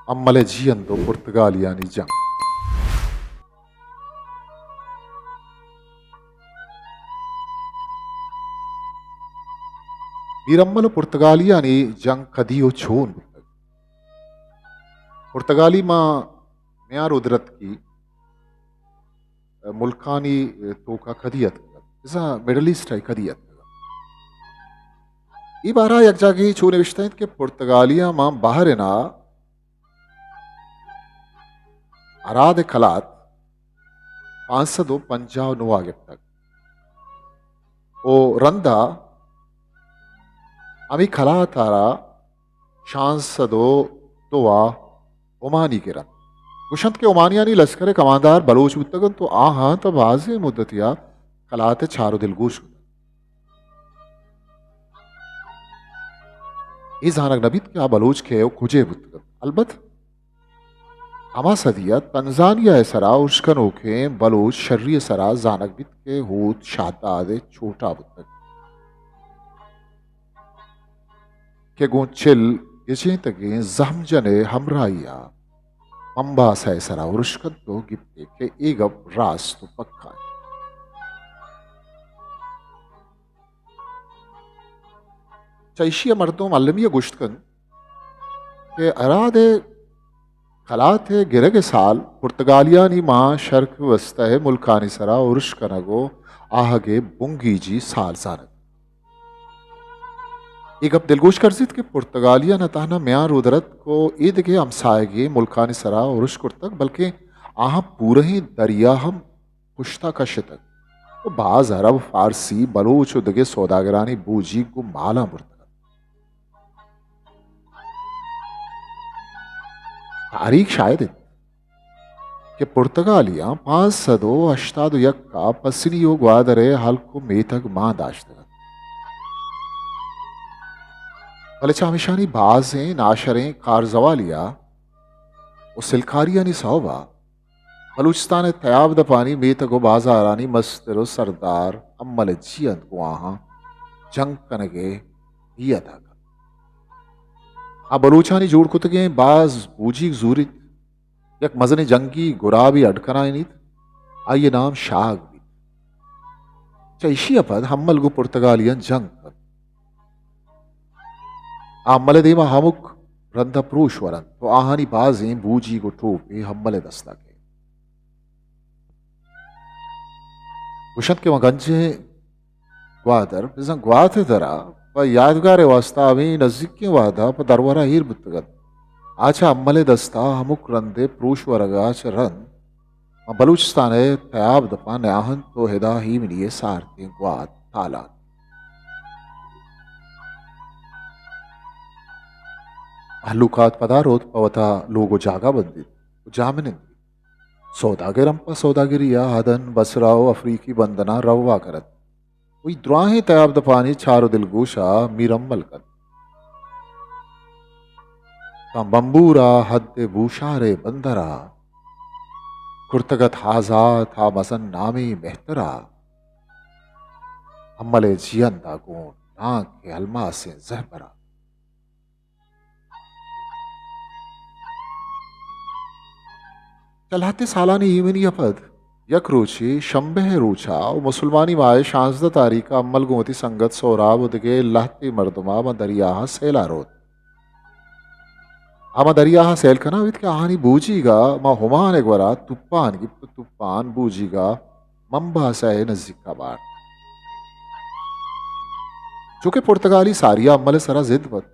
امل ءِ جیئند ءُ پرتگالیانی جنگ۔ میر امل ءُ پرتگالیانی جنگ کدی ءُ چون بوتگ؟ پرتگالی ماں میان رودرتکی ملکانی توکا کدی اتکگ ات؟ بزاں مڈل ایسٹ ءَ کدی اتکگ ات؟ اے بارہ ءَ یک جاگہے چو نوشتہ انت کہ پرتگالیاں ماں بحرین ءَ ہراد ءِ کلات پانچ سد ءُ پنجاہ ءُ نو ءَ گپتگ ءُ رندا ہمے کلات ءَ را شانزدہ سد ءُ دو ءَ عمانی گرنت۔ گوشنت کہ عمانیانی لشکر ءِ کماندار بلوچ بوتگ انت ءُ آہاں تاں بازیں مدتے ءَ کلات ءِ چار ءُ دلگوش کتگ۔ اے زانگ نہ بیت کہ آ بلوچ کئے ءُ کجے بوتگ انت۔ البت ہما صدی ءَ تنزانیہ ءِ سرا ارش کنوکیں بلوچ شری ءِ سرا زانگ بیت کہ ہوت شہداد ءِ چوٹا بوتگ کہ گوں چل گچینتگیں زہمجن ءِ ہمراہی ءَ ممباسا ءِ سرا ارش کنت ءُ گپتے کہ اے گپ راست ءُ پکا انت۔ چہ ایشی ءَ مردم المی ءَ گوشت کنت کہ ہراد ءِ کلات ءِ گرگ ءِ سال پرتگالیانی ماں شرق وسطی ءِ ملکانی سرا ارش کنگ ءُ آہگ ءِ بنگیجی سال زانگ۔ اے گپ دلگوش کرزیت کہ پرتگالیاں نہ تہنا میان رودرتک ءُ اے دگہ ہمساہگیں ملکانی سرا ارش کرتگ، بلکیں آہاں پورہیں دریا ہم پشتا کشتگ ءُ باز عرب، فارسی، بلوچ ءُ دگہ سوداگرانی بوجیگ گوں مالاں برتگ ات۔ تاریخ شاہد انت کہ پرتگالیاں پانچ سد ءُ ہشتاد ءُ یک ءَ پسنی ءُ گوادر ءِ ہلک ءُ میتگ مان داشتگ ات، بلے چہ ہمیشانی بازیں ناشریں کارزوالی ءَ ءُ سلکاریانی سوب ءَ بلوچستان ءِ تیاب دپانی میتگ ءُ بازارانی مستر ءُ سردار امل ءِ جیئند گوں آہاں جنگ کنگ ءِ نیت ءَ کپت۔ آ بلوچانی جوڑ کتگیں باز بوجیگ زوریت، یک مزنیں جنگی گرابے اڈ کنائینیت، آئی ءِ نام شاگ بیت۔ چہ ایشی ءَ پد امل گوں پرتگالیاں جنگ کنت۔ آ امل ءِ دیما ہمک رند ءَ پروش ورنت ءُ آہانی بازیں بوجیگ ءُ ٹوپے امل ءِ دست ءَ کئیت۔ گوشنت کہ ما گنجیں گوادر، بزاں گوات ءِ درا پہ یادگار ءِ واستا ہمے نزیکیں وہد ءَ پہ درور ءَ ایر بوتگ ات۔ آ چہ امل ءِ دست ءَ ہمک رند ءِ پروش ورگ ءَ چہ رند ماں بلوچستان ءِ تیاب دپاں نیاہنت ءُ ہدا ایمنی ءِ سارتیں گوات تالان۔ مہلوکات پدا روت پہ وتا لوگ ءُ جاگہ بندیت ءُ جاہ منند بیت۔ سوداگر ہم پہ سوداگری ءَ ہدن، بصرہ ءُ افریقی بندناں روا کرت۔ وئی دراہیں تیاب دپانی چار ءُ دلگوش ءَ میر امل کنت۔ تاں بمبور ءَ حد ءِ بوشار ءِ بندر ءَ کرتگ ات آزات ءَ مزن نامیں مہتر ءَ، امل ءِ جیئند ءَ گوں نانک ءِ الماسیں زہبر ءَ۔ چہ لہتے سالانی ایمنی ءَ پد یک روچے شمبے ءِ روچ ءَ ءُ مسلمانی ماہ ءِ شانزدہ تاریخ ءَ امل گوں وتی سنگت سہراب ءُ دگہ لہتے مردم ءَ ماں دریا ءَ سیل ءَ روت۔ آ ماں دریا ءَ سیل کنان بیت کہ آہانی بوجیگ ءَ ماں ہمان ءِ گورا توپان گیپت ءُ توپان بوجیگ ءَ ممباسا ءِ نزیک ءَ بارت۔ چونکہ پرتگالی ساری ءَ امل ءِ سرا زد بوت۔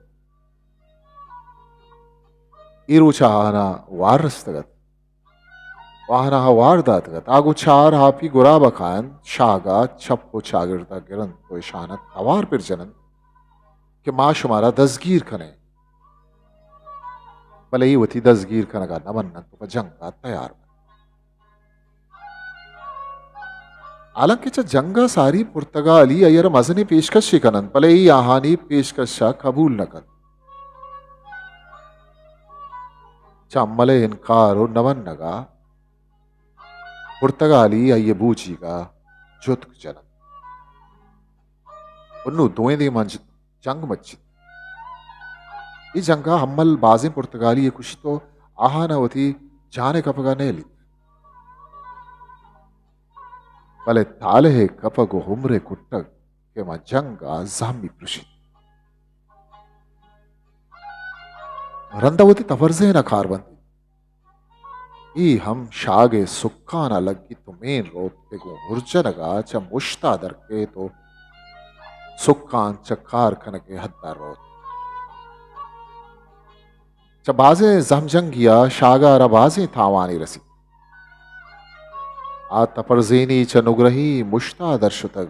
اے روچ ءَ آہانا وار رستگ ات۔ آہانا وار داتگ ات۔ آ گوں چار ہاپی گراب ءَ کاینت، شاگ ءَ چپ ءُ چاگرد ءَ گرنت ءُ اشانا توار پر جننت کہ ما شمارا دزگیر کنیں۔ بلے اے وتی دزگیر کنگ ءَ نہ مننت ءُ پہ جنگ ءَ تیار بنت۔ حالانکہ چہ جنگ ءَ ساری پرتگالی آئی ءَ را مزنیں پیشکشے کننت، بلے اے آہانی پیشکش ءَ قبول نہ کنت۔ چہ امل ءِ انکار ءُ نہ منگ ءَ پرتگالی آئی ءِ بوجیگ ءَ جتک جننت۔ انوں دوئیں دیماں ج-، جنگ مچیت۔ اے جنگ ءَ امل بازیں پرتگالی ءَ کشت ءُ آہان ءَ وتی جان ءِ کپگ ءَ نیلیت، بلے تالہ ءِ کپگ ءُ عمر ءِ کٹگ کہ ماں جنگ ءَ زہمی پرشیت۔ رند ءَ وتی تپرزین ءَ کار بندیت۔ اے ہم شاگ ءِ سکان ءَ لگیت ءُ مین روت کہ گوں ہرجنگ ءَ چہ مشت ءَ در کیت ءُ سکان چہ کار کنگ ءِ حد ءَ روت۔ چہ بازیں زہم جنگی ءَ شاگ ءَ را بازیں تاوانے رسیت۔ آ تپرزینی چہ نگرہیں مشت ءَ در شتگ،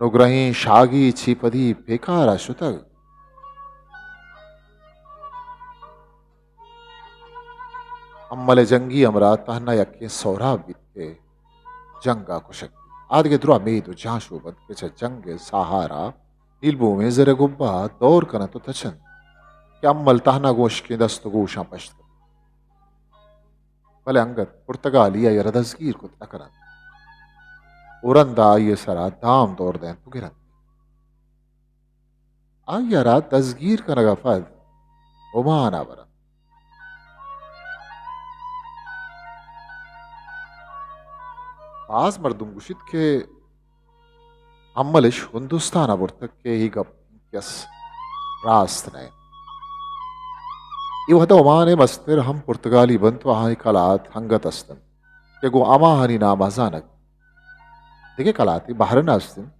نگرہیں شاگی چہ پدی پیکار ءَ شتگ۔ امل ءِ جنگی ہمراہ تہنا یکیں سہراب بیت کہ جنگ ءَ کشگ بیت۔ آ دگہ درا مید ءُ جانشوب انت کہ چہ جنگ ءِ ساہ ءَ را نیلبومیں زر ءِ گبہ ءَ دور کن انت ءُ تچ انت کہ امل تہنا گوں ہشکیں دست ءُ گوشاں پشت کپیت۔ بلے انگت پرتگالی آئی ءَ را دزگیر کت نہ کن انت ءُ رند ءَ آئی ءِ سرا دام دور دینت ءُ گر انت۔ آئی ءَ را دزگیر کنگ ءَ پد عمان ءَ بر انت۔ باز مردم گوشیت کہ امل اش ہندوستان ءَ برتگ کہ اے گپ کس راست نہ انت۔ اے وہد ءَ عمان ءِ مستر ہم پرتگالی بنت ءُ آہانی کلات انگت است انت کہ گوں ہماہانی نام ءَ زانگ۔ دگہ کلاتے بحرین ءَ است انت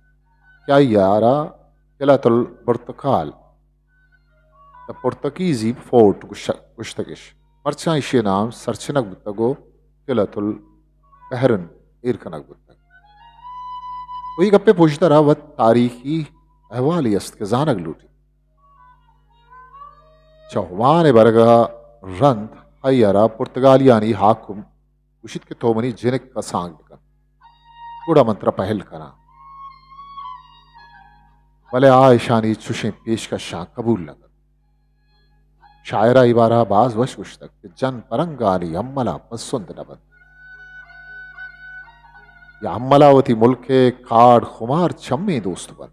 کہ آئی ءَ را قلعت البرتقال، The Portuguese Fort گوش-، گوشتگ اش۔ مرچاں ایشی ءِ نام سرچنگ بوتگ ءُ قلعت البحرین ایر کنگ بوتگ۔ ءُ اے گپ ءِ پژدر ءَ وت تاریخی احوالے است کہ زانگ لوٹیت۔ چہ عمان ءِ برگ ءَ رند آئی ءَ را پرتگالیانی حاکم گوشیت کہ تو منی جنک ءَ سانگ بکن، گڑا من ترا پہل کناں۔ بلے آ اشانی چشیں پیشکشاں قبول نہ کنت۔ شاعر ءَ اے بارہ ءَ باز وش گوشتگ کہ جن پرنگانی امل ءَ پسند نہ بنت۔ یا امل ءَ وتی ملک ءِ کاڑ خمار چمیں دوست بنت۔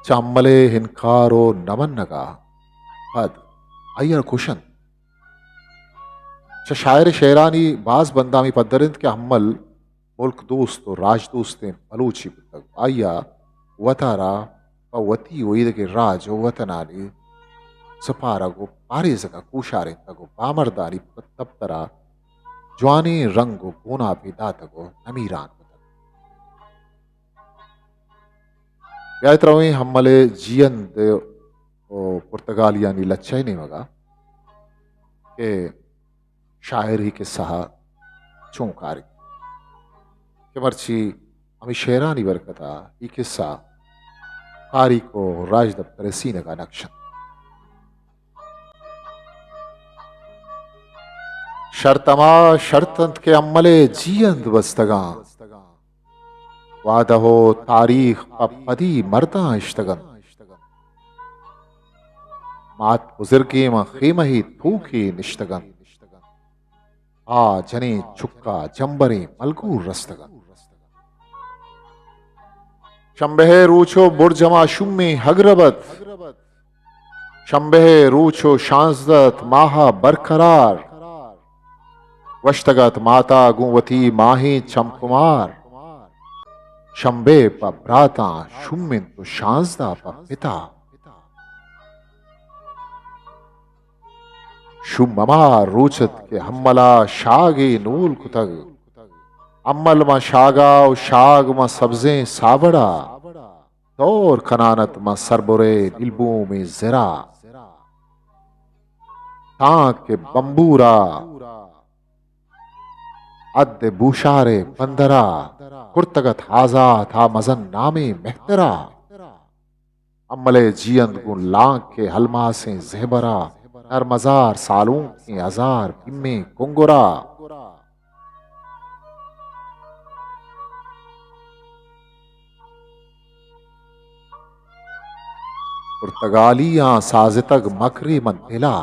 چہ امل ءِ انکار ءُ نہ منگ ءَ پد آئی ءَ را کش انت۔ چہ شاعر ءِ شعرانی باز بند ءَ ہمے پدر انت کہ امل ملک دوست ءُ راج دوستیں بلوچے بوتگ۔ آئی ءَ وت ءَ را پہ وتی ءُ ایدگہ راج ءُ وطنانی سپارگ ءُ پاریزگ ءَ کوشارینتگ ءُ بامردانی دپتر ءَ جوانیں رنگ ءُ گوناپے داتگ ءُ نمیران کتگ۔ بیا ات رویں امل ءِ جیئند ءُ پرتگالیانی لچہ ءِ نیمگ ءَ کہ شاعر اے قصہ ءَ چون کاریت کہ مرچی ہمے شعرانی برکت ءَ اے قصہ تاریخ ءُ راجدپتر ءِ سینگ ءَ نقش انت۔ شرط ہما شرط انت کہ امل ءِ جیئند بستگاں، وعدہ ءُ تاریخ پہ پدی مرداں اشتگ انت۔ مات بزرگیں من خیمہ ءِ توکے نشتگ انت۔ آ جنیں چکا جمبریں ملگور رستگ انت۔ شمبہ ءِ روچ ءُ برج ہما شومیں ہگربت۔ شمبہ ءِ روچ ءُ شانزدہ ات ماہ برقرار۔ گوشتگ ات ماتا گوں وتی ماہیں چمکمار۔ شمبہ پہ براتاں شوم انت ءُ شانزدہ پہ پتا۔ شوم ہما روچ ات کہ ہمل ءَ شاگے نول کتگ۔ ہمل ماں شاگ ءَ ءُ شاگ ماں سبزیں ساوڑ ءَ۔ دور کنان ات ماں سربرے نیلبومیں زر ءَ۔ تانکہ بمبور ءَ حد بوشارے بندر ءَ۔ کرتگ ات آزات ءَ مزن نامیں مہتر ءَ۔ امل ءِ جیئند گوں لانک ءِ الماسیں زیبر ءَ، نرمزار سالونکیں ہزار پیمیں کنگر ءَ۔ پرتگالیاں سازتگ مکرے من دل ءَ۔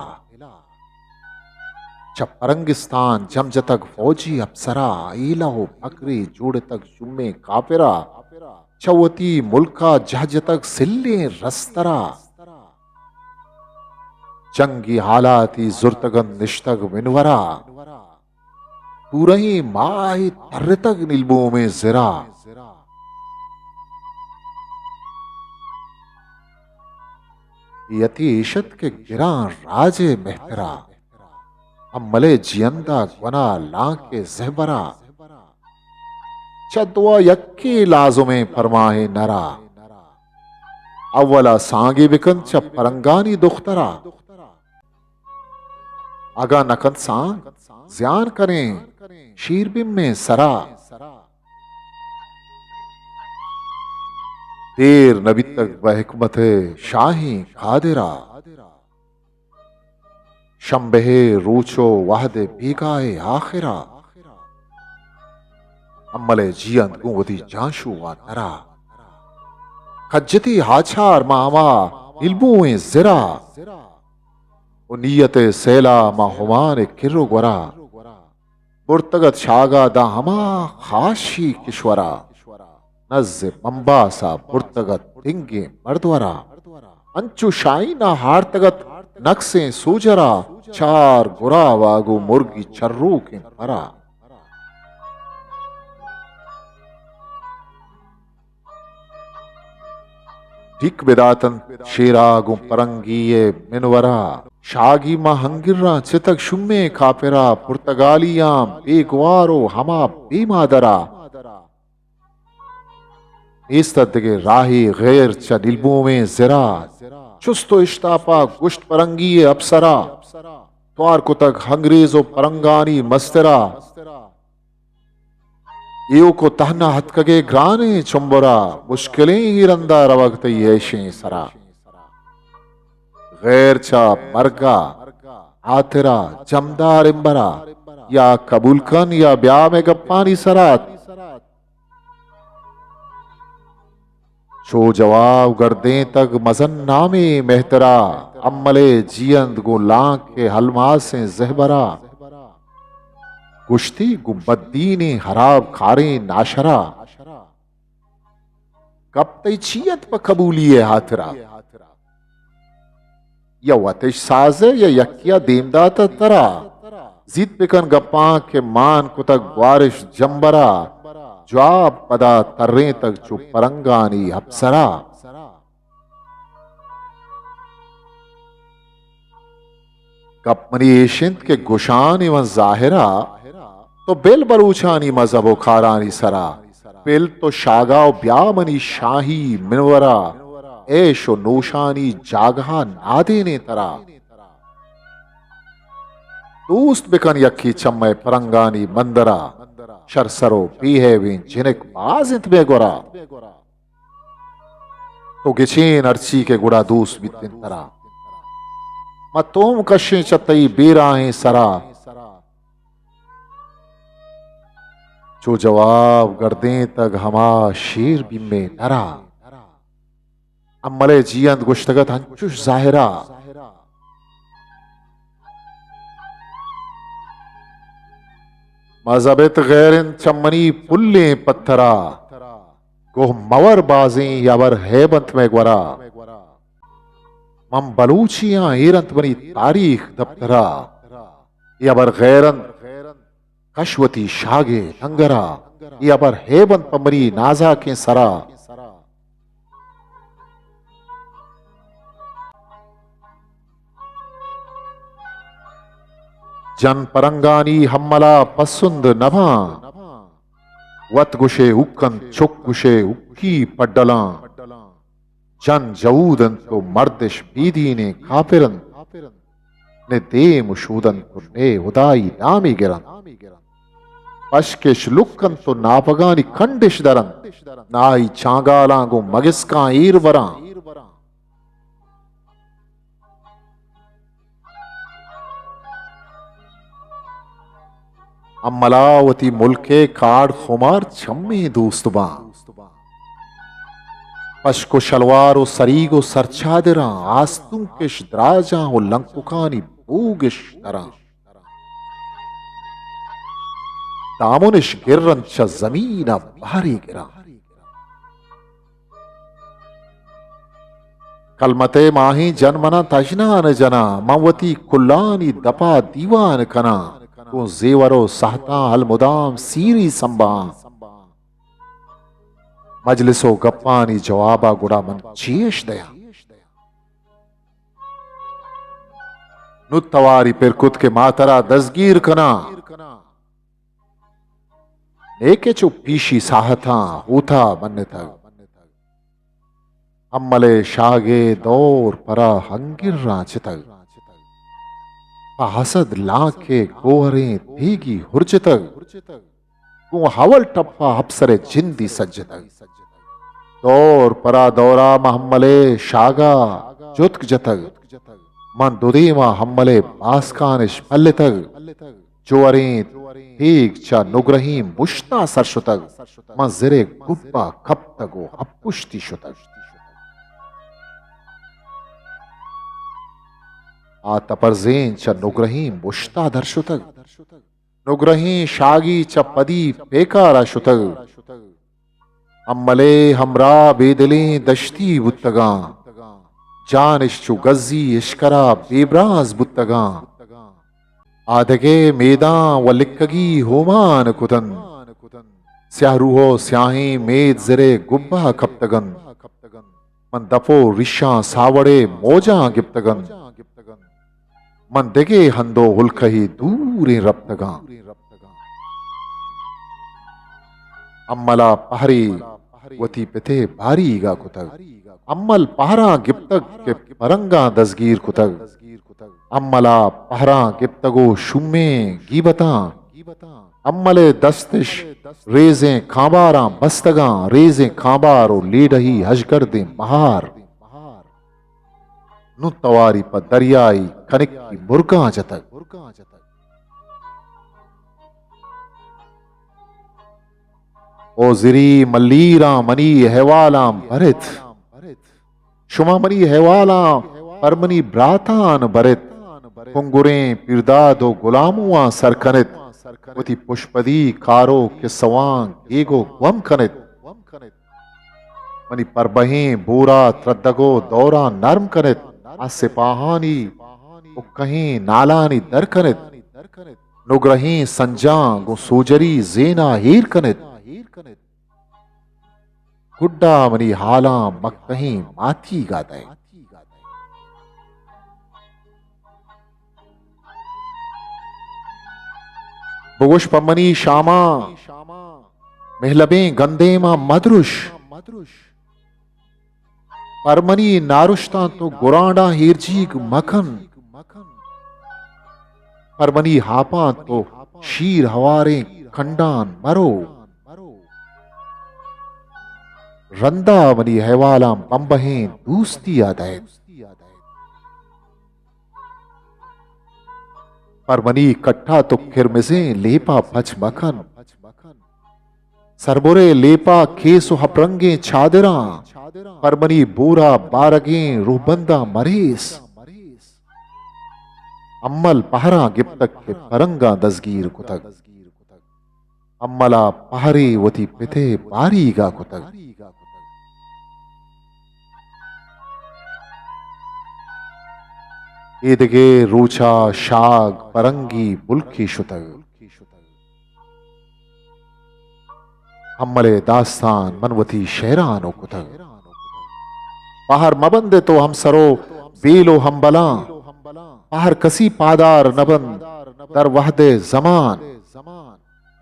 چہ پرنگستان جم جتگ فوجی اپسرا، ایلہ ءُ پکرے جوڑتگ شومیں کاپرا۔ چہ وتی ملکا جہ جتگ سلیں رسترا۔ چنگی حالاتی زرتگ انت نشتگ منورا۔ پورہیں ماہے ترتگ نیلبومیں زرا۔ یتی ایشت کہ گراں راجے مہترا۔ املے جیئندا گونا لانکے زہبرا۔ چہ دوا یکے لازمیں پرماہیں نرا۔ اولا سانگے بکن چہ پرنگانی دخترا۔ اگاں نہ کنت سانگ، زیان کنیں شیر بمیں سرا۔ دیر نہ بیتگ بہ حکمت شاہیں قادرا۔ شمبہے روچ و وہد بیگاہے آخرا۔ املے جیئند گوں وتی جانشوان نرا۔ کجتی ہاچار ماں ہما نیلبوئیں زرا۔ و نیت سیلا ماں ہمان کر و گورا۔ برتگت شاگا داں ہما خاشی کشورا۔ نز بمباسا برتگت دنگیں مردورا۔ انچو شاہینا ہارتگت نکسیں سوجرا۔ چار گرا واگو مرگی چروکیں پرا۔ ڈیک بداتنت شیرا گوں پرنگی ء منورا۔ شاگی ماں ہنگراں چتگ شومیں کاپرا۔ پرتگالیاں بے گوار و ہما بے مادرا۔ نیست دگہ راہے غیر چہ نیلبومیں زرا۔ چست و اشتاپا گوشت پرنگی ء اپسرا۔ توار کتگ ہنگریز و پرنگانی مسترا۔ ایوک و تہنا ہتکگے گرانیں چمبرا، مشکلیں اے رندا روگ تئی ایشیں سرا۔ غیر چہ مرگا ہاترا جمدار امبرا، یا قبول کن یا بیا مئے گپانی سرا۔ چو جواب گردینتگ مزن نامے مہترا، املے جیئند گوں لانک ء ہلماسیں زہبرا۔ گوشتی گوں بددینیں ہراب کاریں ناشرا۔ گپ تئی چی ات پہ قبولی ء ہاترا؟ یا وتش سازئے یا یکیا دیم داتہ ترا۔ زیت بکن گپاں کہ مان کتگ گوارش جمبرا۔ جواب پدا ترینتگ چو پرنگانی اپسرا۔ گپ منی ایش انت کہ گشانی من ظاہرا، تو بل بلوچانی مذہب و کارانی سرا۔ پل تو شاگا و بیا منی شاہی منورا، عیش و نوشانی جاگہا نادینیں ترا۔ دوست بکن یکے چمئے پرنگانی مندرا، شرسر و بے ہیبیں جنک باز انت مئے گورا۔ تو گچین ہرچی کہ گڑا دوست بیت انت ترا۔ ما توم کشیں چہ تئی بیراہیں سرا۔ چو جواب گردینتگ ہما شیر بیمیں نرا۔ املے جیئند گوشتگ ات انچوش ظاہرا۔ مذہب ات غیر انت چہ منی پلیں پترا۔ گوہ مور بازیں یا بر ہیب انت مئے گورا۔ من بلوچی آں ایر انت منی تاریخ دپترا۔ یا بر غیر انت کش وتی شاگے لنگرا، اے ہبر ہیب انت پہ منی نازاکیں سرا۔ جن پرنگانی ہملا پسند نباں، وت گشے اک انت چک گشے اکی پڈلاں۔ جن جہود انت و مردش بے دینیں کافر انت، نے دیم و شود انت و نے ہدائی نامی گر انت۔ پشکش لک انت و ناپگانی کنڈش در انت، نائی چانگالاں گوں مگسکاں ایر براں۔ املا وتی ملک ء کاڑ خمار چمیں دوست باں۔ پشک و شلوار و سریگ و سرچادراں، آستونکش دراجاں و لنککانی بوگش دراں۔ دامنش گر انت چہ زمین ء بہرے گراں۔ کلمت ءِ ماہیں جن مناں تژنان جناں، من وتی کلانی دپا دیوان کناں، گوں زیور و سہتاں المدام سیری سمبہاں۔ مجلس و گپانی جوابا گڑا من چی اش دیاں؟ نوں تواری پر کت کہ ما ترا دزگیر کناں۔ نیکہ چو پیشی ساہتاں ہوتا منتگ۔ امل ءِ شاگ ءِ دور پرا ہنگراں چتگ۔ پہ حسد لانک ءِ گوہریں تیگی ہرجتگ۔ گوں ہول ٹپا اپسر ءِ جندی سجتگ۔ دور پرا دورا ماں امل ءِ شاگا جتک جتگ۔ من دو دیما امل ءِ باسکانش پلتگ۔ جوہریں تیگ چہ نگرہیں مشتا سر شتگ۔ من زر ءِ گبا کپتگ و اپشتی شتگ۔ آ تپرزین چہ نگرہیں مشتا در شتگ۔ نگرہیں شاگی چہ پدی پیکارا شتگ۔ امل ءِ ہمراہ بے دلیں دشتی بوتگاں۔ جانش چو گزی اشکرا بے براز بوتگاں۔ آدگہ میداں و لکگی ہومان کتنت۔ سیاہ روح و سیاہیں مید زر ءِ گبا کپتگنت۔ من دپ و ریشاں ساوڑ ءِ موجاں گپتگنت۔ من دگہ ہند و ہلکہے دوریں رپتگاں۔ املا پہرے وتی پت ءِ باریگا کتگ۔ امل پہراں گپتگ کہ پرنگاں دزگیر کتگ۔ املا پہراں گپتگ و شومیں گیبتاں۔ امل ءِ دستش ریزیں کامباراں بستگاں، ریزیں کامبار و لیڈہی ہژگردیں مہار۔ نوں تواری پہ دریائی کنکی مرگاں جتگ۔ او زری ملیراں منی احوالاں برت۔ شما منی احوالاں پر منی براتان برت۔ کنگریں پیرداد و گلامواں سر کنت۔ وتی پشپدی کار و کسواں گیگ و گوم کنت۔ منی پربہیں بورا تردگ و دوراں نرم کنت۔ آ سپاہانی اکہیں نالانی در کنت۔ نگرہیں سنجاں گوں سوجری زینا ہیر کنت۔ گڈا منی حالاں مکہیں ماتیگا دئے۔ بگوش پہ منی شاماں مہلبیں گندیماں مدرش۔ پر منی نارشتاں تو گرانڈاں ہیرجیگ مکن۔ پر منی ہاپاں تو شیر ہواریں کنڈان مرو۔ رندا منی احوالاں بمبہیں دوستی ء دئیت۔ پر منی کٹا تو کرمزیں لیپا پچ مکن۔ سربرے لیپا کیس و ہپرنگیں چادراں، پر منی بورا بارگیں روہبنداں مریس۔ امل پہراں گپتگ کہ پرنگاں دزگیر کتگ۔ املا پہرے وتی پت ء باریگا کتگ۔ ایدگہ روچا شاگ پرنگی ملکی شتگ۔ امل ء داستان من وتی شعرانو کتگ۔ پہر مبندت و ہمسرو بیل و ہمبلاں، پہر کسی پادار نبند در وہد زمان۔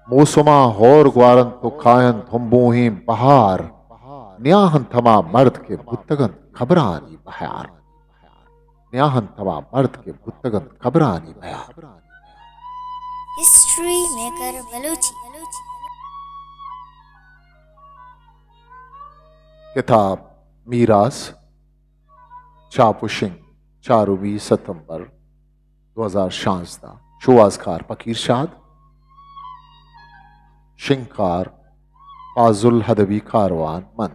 موسماں ہور گوارنت و کاینت ہمبوہیں بہار۔ نیاہنت ہما مرد کہ بوتگنت قبرانی بہار۔ نیاہنت ہما مرد کہ بوتگنت قبرانی بہار۔ History maker Balochi. کتاب میراث، چاپ و شنگ، چارمی ستمبر دو ہزار شانزدہ۔ شوہازکار پکیر شاد، شنگکار فاضل ادبی کاروان مند۔